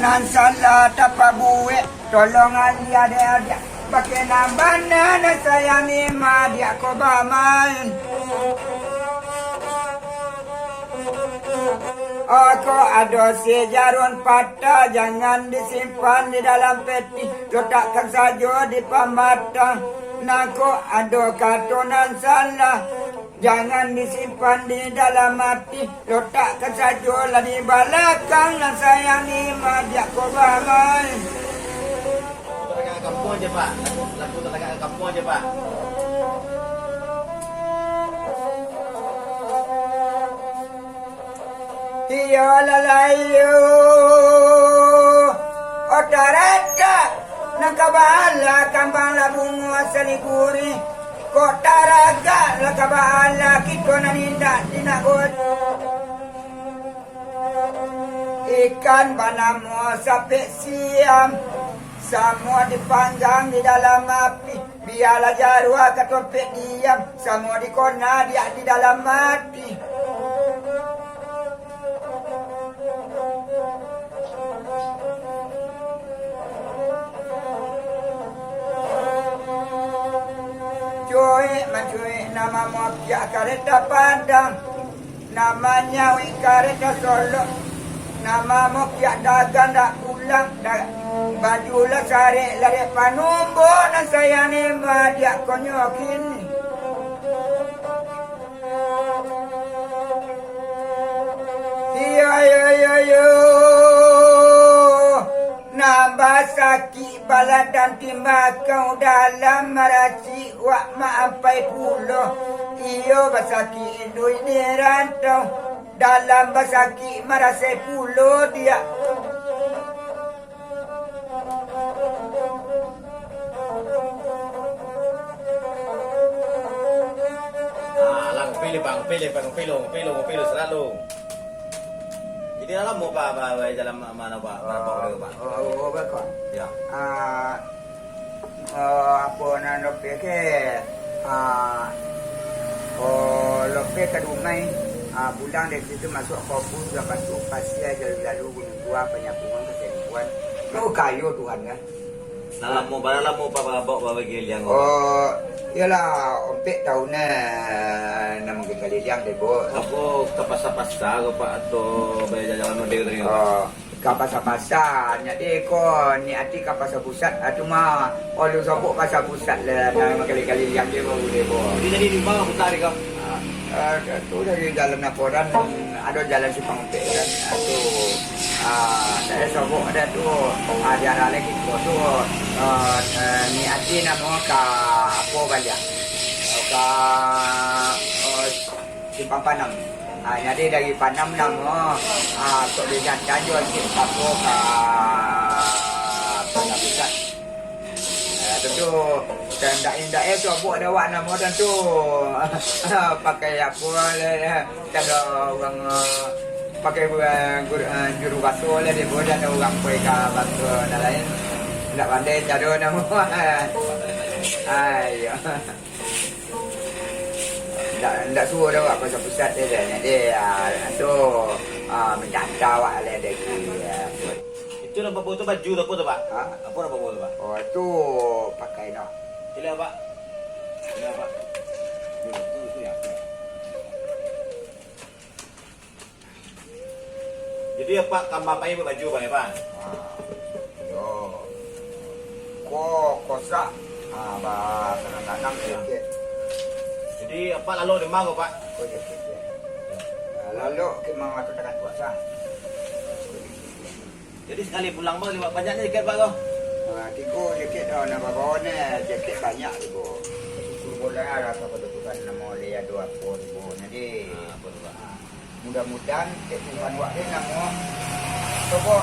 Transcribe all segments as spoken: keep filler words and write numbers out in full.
Nan salah tapabuek, tolong alia dek adiak. Bakeh nan bana nan sayang ni madiak ko bamain. Ako ado si jarum patah, jangan disimpan di dalam peti, lotakkan sajo di pamatang. Nako ado kato nan salah, jangan disimpan di dalam ati, lotakkan sajolah di balakang, nan sayang ni madiak ko bamain. Lagu tagak kampuang je, Pak. Lagu, lagu tagak kampuang je, Pak. Iyo lalai yo, oh taratak, nan ka baalah kambang lah bungo saliguri, kok taragak lah ka baalah kito nan indak dinagot. Ikan banamo sapek siam, samo dipanggang di dalam api. Bialah jaruah ka tompek diam, samo dikona diak di dalam ati. Cuik mancuik, nan mamokiak kareta Padang, nan manyauik kareta Solok, nan mamokiak dagang dak pulang, da-, baju lah sarek lah dek panumbuak, nan sayang ni madiak konyo kini. Iyo, iyo, iyo, iyo. Nan basakik badan timbakau dalam maracik wak maampai pulo. Iyo basakik induik di rantau, dalam basakik marasai pulo diak. Ah, lah, pilih, Bang, pilih, Bang, pilih, pilih, pilih selalu. Jadi, dah lama, Pak, Pak, Pak, jalan ma-, mana, Pak? Mana, Pak, mana, Pak? Oh, oh, oh, Pak. Ya. Ah, eh, apo nan Lope ke, ah, oh, Lope ka Dumai, ah, pulang dari situ masuk kampus, sudah masuk Pasia, jalan lalu Gunung Tua, Panyapungan, Kasempuan. Oh, kayo Tuhan, kan? Lah lamo, bara lamo Pak, Pak, Pak, Pak, bagiliang, Pak? Oh, iyolah, ompek taun, eh, nan manggaliliang deh, Bos. Apo ka pasa-pasa ko, Pak, atau bajalan-jalan mode tadi, Pak? Oh, ka pasa-pasa, jadi ko niati ka Pasa Pusat, ah, cuma alun sobok Pasa Pusat lah, nan manggaliliang deh, Bos, deh, Bos. Jadi tadi di mana putar ko? Ah, eh, tu dari jalan Naporan, ado jalan Simpang Ompek kan. Ah, tu, ah, dari sobok ado tu, ah, di arah lagi ko tu, ah, eh, niati namo ka apo baliak? Ka, eh, Simpang Panam. Ah, jadi dari Panam namo, ah, kok di Jantan jo cik papo ka Pasa Pusat. Eh, tantu, indak-indak, eh, sobok dek awak namo tantu. Pakai apo lah, eh, kan urang, eh, pakai, eh, gur-, eh, juru baso lah, dek awak, jan urang pai ka baso nan lain. Indak pandai caro namo. Ah, iyo. Indak, indak suruah dek awak Pasa Pusat je, dek. Jadi, ah, tu, ah, mancanta awak lah, dek, ah. Itu nan babo tu baju tu apo tu, Pak? Ha? Apo nan babo tu, Pak? Oh, tu pakai no. Sila, Pak. Sila, Pak. Ni, tu, tu, ya. Jadi, Pak, kama pai baju, Pak, ya, Pak? Ah, yo. Ko kosak. Ah, ba, tanam-tanam sikit. Jadi, Pak, lalu di ma ko, Pak? Ko sikit, ya. Ah, lalu, ke mangatotakan puasa. Jadi sakali pulang, Bang, liwat banyaknyo jakek, Pak, ko? Ah, tigo jakek, oh, nan babawa ni jakek banyak tigo. Syukur bola lah, rasa keputusan namo le ado apo tigo. Jadi, ah, apo tu, Pak? Ah, mudah-mudahan kek Tuhan wak deh namo. Coba,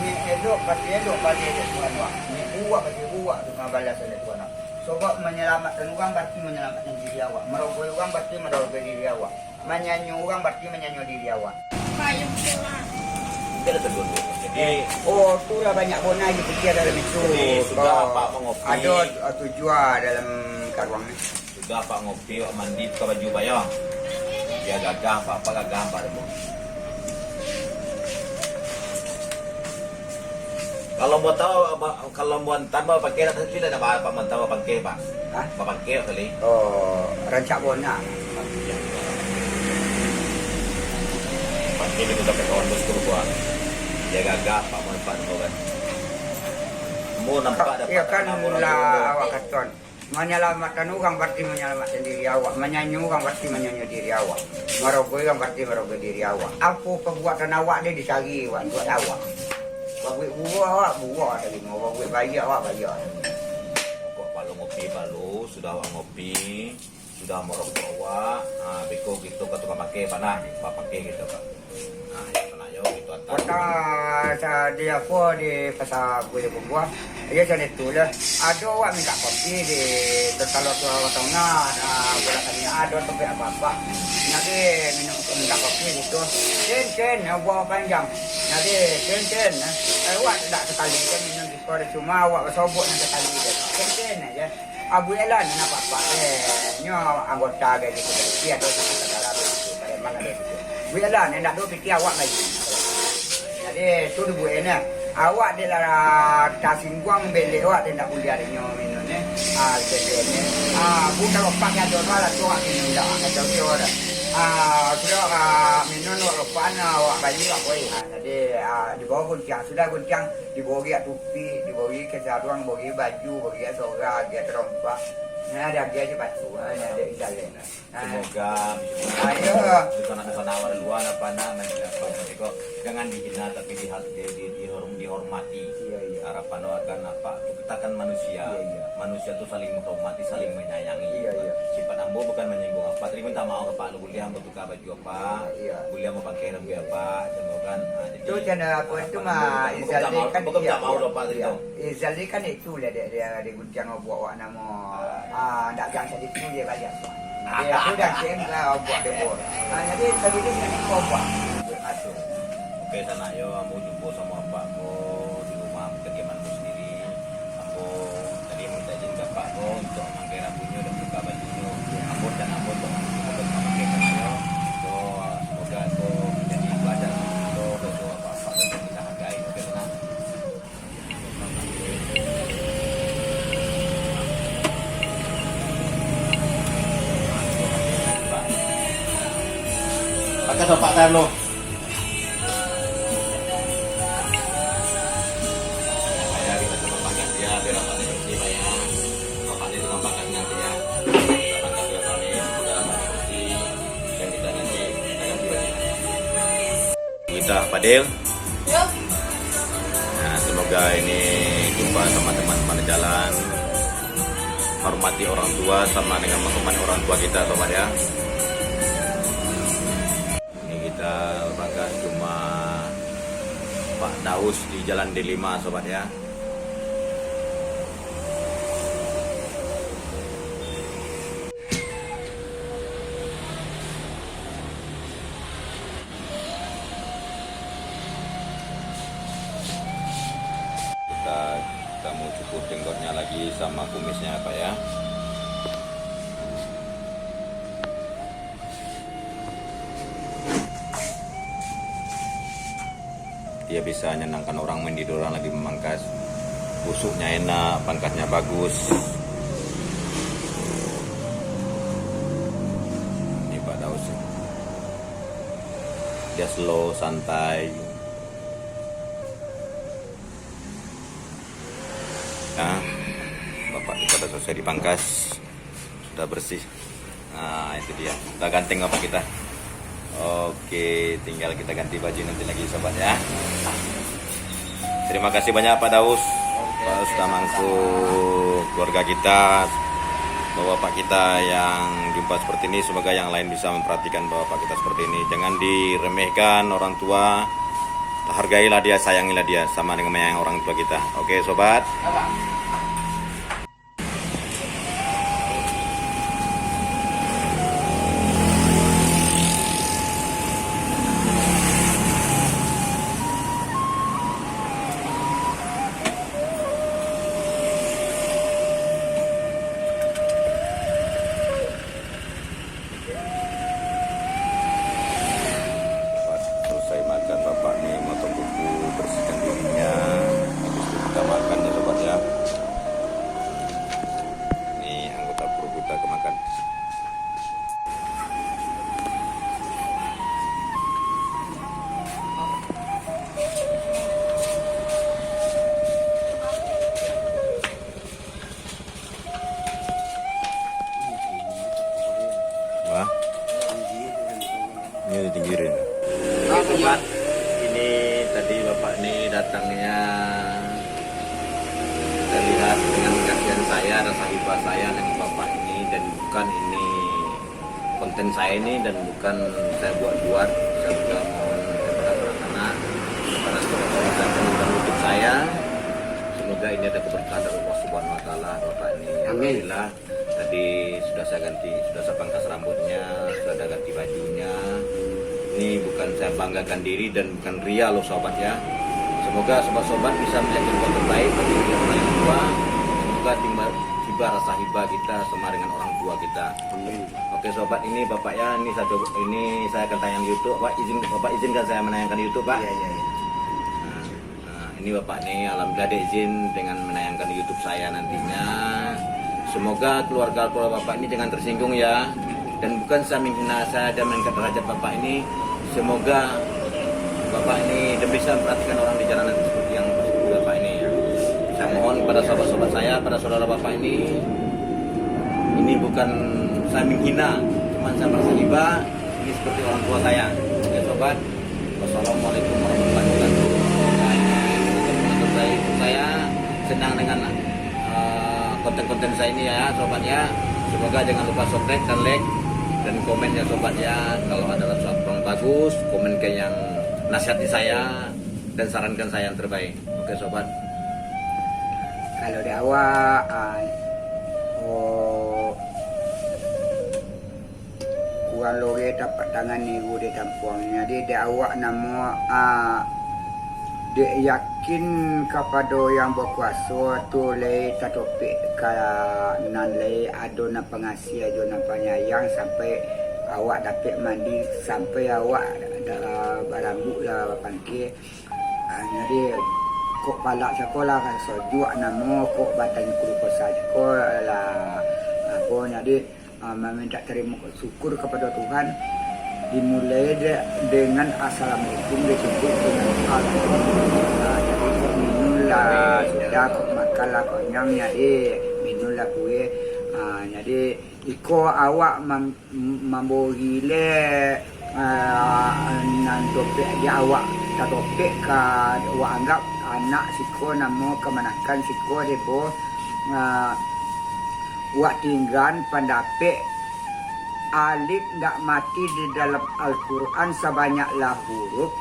ni elok, pasti elok balik dek Tuhan wak. Ni buak, pasti buak tu balasan dek Tuhan wak. Coba menyelamatkan urang, pasti menyelamatkan diri awak. Marogoi urang, pasti marogoi diri awak. Manyanyo urang, barati manyanyo diri awak. Payung pulang. Jadi, oh, tu lah banyak bonai dipikia dalam itu. Jadi, sudah Pak mangopi. Ado, ah, tujuah dalam karuang ni. Sudah Pak ngopi, Pak mandi, buka baju, Pak, yo. Biar gagah, Pak, Pak gagah, Pak, dulu. Kalau mau tahu, ba-, kalau mau tambah pakai, tapi tidak ada apa-apa, mau tambah pakai, Pak. Hah? Pakai kali. Oh, rancak bona. Pakai itu sampai kawan bos tu, Pak. Dia gagah, Pak, mau, Pak, mau kan. Mau nampak Ka-, dapat iya kan anak orang lah dulu. Awak katon. Manyalamakan urang barati manyalamakan diri awak, manyanyo urang barati manyanyo diri awak, marogoi urang barati marogoi diri awak. Apo pabuatan awak deh dicari awak, buat awak. Babuik buruak awak, buruak tarimo, babuik baiak awak, baiak tarimo. Pokok palo ngopi palo, sudah awak ngopi, sudah marokok awak, ha, beko kito ka tukang pakai panah, bapakai kito ka. Nah, iyo, kena yo, gitu, atau Kota sa-, di apo, di Pasar Buah Buah. Iyo, macam itu lah. Ado awak minta kopi di Tertalok tu, awak tengah, nah, bola tanya, ado tempat apa-apa. Jadi, minum, minta kopi gitu. Cen, cen, nah, buah panjang. Jadi, cen, cen, nah. Eh, awak tak sekali kan minum di sekolah, cuma awak basobok nan sekali je. Cen, cen aja. Abu Elan, nak apa-apa. Eh, nyo anggota gaji tu, tapi ado satu saudara tu, preman ado situ. Abu Elan, indak ado pitih awak lagi. Jadi, tu dibuek nyo. Awak dek lah tasingguang belek awak, dek indak buliah dek nyo minum ni. Ah, jadi ni. Ah, bu kalau pak ado lah tu awak minum dah, kata dia dah. Ah, sudah, ah, minum awak lupa nah, awak bayi awak koi. Ah, jadi, ah, dibawa guntiang, sudah guntiang dibawa giak tupi, dibawa giak saruang, bawa giak baju, bawa giak sorang, giak tarompak. Nah, ada giak sepatu, ah, ada di dalam. Semoga ayo. Dunsanak-dunsanak awak di lua, anak panah, anak iko, jangan dihina, tapi diha-, di, di, dihorm-, dihormati. Iya, iya. Harapan awak kan apa, kita kan manusia. Iya, iya. Manusia tu saling menghormati, saling menyayangi. Iya, iya. Sifat ambo bukan menyinggung apa, tapi minta maaf ka Pak Luguli, ambo tukar baju apa, iya, buliah mau pakai rambuik apa, contoh kan. Nah, jadi tu channel apa tu, harapan ambo bukan, bukan minta maaf, bukan minta maaf doh, Pak, iya, gitu. Izal ni kan itu lah dia, dia, dia guntiang buat awak namo. Ah, ndak jam saditu je baliak. Dia tu dah kem lah buat dia buat. Ah, jadi sabini sini kau buat. Buat masuk. Oke, sanak yo, ambo jumpa samo apak ko di rumah kediaman ambo sendiri. Ambo tadi minta izin ka apak ko untuk mangkai rambutnyo dan buka bajunyo. Ambo dan ambo untuk mangkai rambutnyo. So, semoga ko menjadi pelajaran untuk apak-apak dan kita hargai. Oke, sanak. Pakai sopak tar lo. Supaya kita tetap pakai dia, biar apa dia bersih, Pak, ya. Sopak dia tetap pakai nanti, ya. Kita pakai dia, Pak, ini. Semoga apa dia bersih. Dan kita nanti, kita ganti baju. Kita, Fadil. Yo. Nah, semoga ini jumpa sama teman-teman di jalan. Hormati orang tua sama dengan menghormati orang tua kita, sobat ya. Ini kita berangkat cuma Pak Daus di Jalan Delima, sobat ya. Kita, kita mau cukur jenggotnya lagi sama kumisnya, Pak, ya. Dia bisa nyenangkan orang, mendidik orang lagi memangkas. Busuknya enak, pangkasnya bagus. Ini Pak Daus. Dia slow, santai. Nah, bapak kita sudah selesai dipangkas. Sudah bersih. Nah, itu dia. Udah ganteng bapak kita. Oke, tinggal kita ganti baju nanti lagi, sobat, ya. Terima kasih banyak, Pak Daus. Pak Daus, sudah mangku keluarga kita. Bapak-bapak kita yang jumpa seperti ini, semoga yang lain bisa memperhatikan bapak-bapak kita seperti ini. Jangan diremehkan orang tua. Hargailah dia, sayangilah dia, sama dengan menyayangi orang tua kita. Oke, sobat. Selesai makan, bapak ni motong kuku, bersihkan dirinya. Habis Yang terlihat dengan kasihan saya, rasa iba saya dengan bapak ini, dan bukan ini konten saya ini, dan bukan saya buat-buat. Saya juga mohon kepada anak-anak, kepada saudara-saudara saya, untuk saya, semoga ini ada keberkahan dari Allah Subhanahu Wa Taala, bapak ini. Amin. Alhamdulillah. Tadi sudah saya ganti, sudah saya pangkas rambutnya, sudah ada ganti bajunya. Ini bukan saya banggakan diri dan bukan ria loh, sobat, ya. Semoga sobat-sobat bisa menjadi yang terbaik bagi orang yang tua. Semoga tiba, tiba rasa iba kita sama dengan orang tua kita. Amin. Oke, sobat, ini bapak, ya, ini satu, ini saya akan tayang di YouTube. Bapak izin, bapak izinkan saya menayangkan di YouTube, Pak? Iya, iya, iya. Nah, Nah, ini bapak ni, alhamdulillah, ada izin dengan menayangkan di YouTube saya nantinya. Semoga keluarga-keluarga bapak ini jangan tersinggung, ya. Dan bukan saya menghina, saya dan mengangkat derajat bapak ini. Semoga bapak ini dan bisa memperhatikan orang di jalanan seperti yang bapak ini, ya. Saya mohon kepada sahabat-sahabat saya, pada saudara bapak ini, ini bukan saya menghina, cuman saya merasa iba, ini seperti orang tua saya. Oke, sobat. Wassalamualaikum warahmatullahi wabarakatuh. Nah, ini untuk menutup dari saya, senang dengan, eh, konten-konten saya ini, ya, sobat, ya. Semoga jangan lupa subscribe dan like dan komen, ya, sobat, ya. Kalau ada sesuatu yang bagus, komen ke yang nasihati saya dan sarankan saya yang terbaik. Oke, sobat. Kalau di awak, ah, oh, Kurang loreh tapak tangan niru di tampuang. Jadi, dek awak namo, a, dek yakin kapado Yang Bakuaso tu lai tatopik ka nan lai ado nan pangasih, ado nan panyayang, sampai awak dapek mandi, sampai awak da-, barambuik lah bapangkia. A, jadi, kok palak siko lah sojuak namo, kok batang kulukosa siko lah, apo, jadi, a, mamintak tarimo syukur kapado Tuhan, dimulai de-, dengan assalamualaikum, ditutup dengan alhamdulillah. A, jadi kok minum lah sudah, kok makan lah kok nyang, jadi minum lah kue. A, jadi iko awak mam-, mambori le, a, nan dopek di awak, tadopek ka awak anggap anak siko namo kamanakan siko deh, boh. A, Wak tinggaan pandapek, alif ndak mati di dalam Al-Quran sabanyak lah huruf.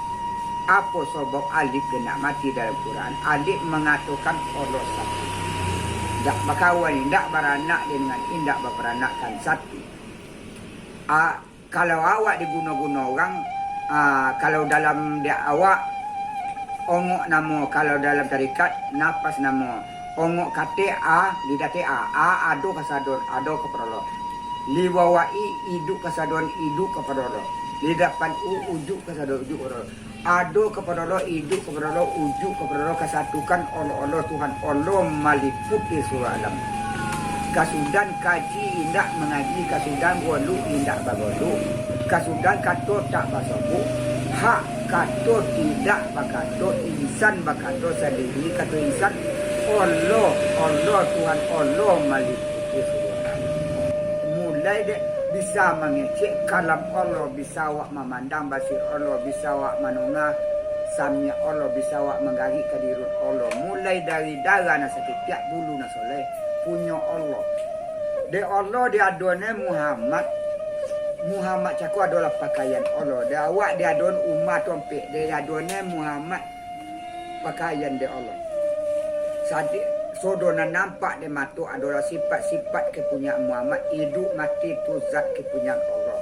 Apo sabab alif ndak mati dalam Quran? Alif mangatokan Allah satu. Ndak bakawan, ndak baranak dengan indak baparanakkan satu. A, Kalau awak diguno-guno urang, a, kalau dalam di awak, ongok namo, kalau dalam tarikat, napas namo. Ongok katek a, lidah tek a, a ado kasadon, ado kapado Allah. Liwawak i, iduik kasadon, iduik kapado Allah. Lidah pan u, ujuik kasadon, ujuik kapado Allah. Ado kapado Allah, iduik kapado Allah, ujuik kapado Allah, kasatukan Allah, Allah, Tuhan Allah maliputi saluruh alam. Kasudahan kaji indak mangaji, kasudahan golu indak bagolu, kasudahan kato tak basobok, hak kato tidak bakato, insan bakato sandiri, kato insan, Allah, Allah, Tuhan Allah maliputi saluruh alam. Mulai dek bisa mangecek kalam Allah, bisa awak mamandang basir Allah, bisa awak manongah samiak Allah, bisa awak manggarik ka dirun Allah, mulai dari darah nan satitiak bulu nan soleh, punyo Allah. Dek Allah diadoan Muhammad, Muhammad cako adolah pakaian Allah. Dek awak diadoan Umar Tompek, diadoan Muhammad pakaian dek Allah. Sadi-, sodo nan nampak dek mato adolah sifat-sifat kapunyakan Muhammad, iduik mati tu zat kapunyakan Allah.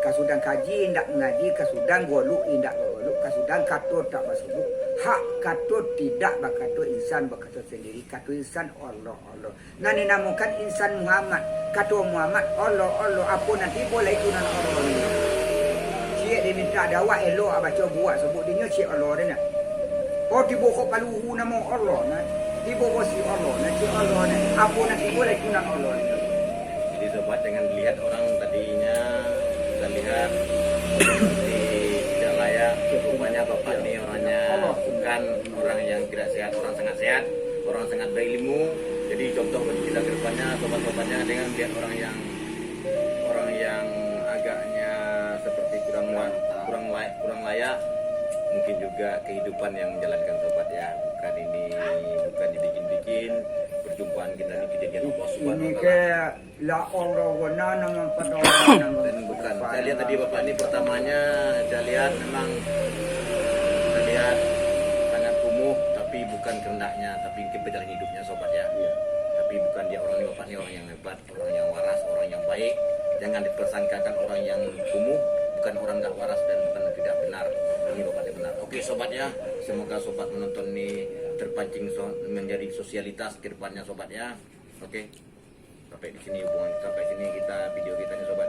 Kasudahan kaji indak mangaji, kasudahan golu indak bagolu, kasudahan kato tak basobok, hak kato tidak bakato, insan bakato sandiri, kato insan Allah, Allah. Nan dinamokan insan Muhammad, kato Muhammad, Allah, Allah, apo nan tibo lai tu nan Allah ni. Ciek dimintak dek awak elok baco buwak sobok dinyo ciek Allah deh nah. Oh, tibo kok paluhu namo Allah nah. Tibo bosi Allah nah, ciek Allah nah. Apo nan tibo lai tu nan Allah ni. Jadi sobat, dengan dilihat orang tadinya, kita lihat seperti tidak layak. Rupanya bapak ni orangnya bukan orang yang tidak sehat, orang sangat sehat, orang sangat berilmu. Jadi contoh bagi kita ke depannya, sobat-sobatnya, dengan melihat orang yang, orang yang agaknya seperti kurang la-, kurang layak, kurang layak, Mungkin juga kehidupan yang menjalankan, sobat, ya. Bukan ini, bukan dibikin-bikin. Perjumpaan kita ini kejadian Allah Subhanahu Ini wa Taala. Kek, lah Allah guna nama pada orang nama Dan bukan. Saya lihat tadi bapak ini pertamanya, saya lihat memang, saya lihat sangat kumuh, tapi bukan kehendaknya, tapi mungkin perjalanan hidupnya, sobat, ya. Iya. Tapi bukan dia orang ini, bapak ini orang yang hebat, orang yang waras, orang yang baik. Jangan dipersangkakan orang yang kumuh, bukan orang nggak waras dan bukan tidak benar. Ini bapak ini benar. Oke, sobat, ya, semoga sobat menonton ini terpancing so- menjadi sosialitas ke depannya, sobat, ya. Oke. Sampai di sini hubungan, sampai sini kita video kita ini, sobat.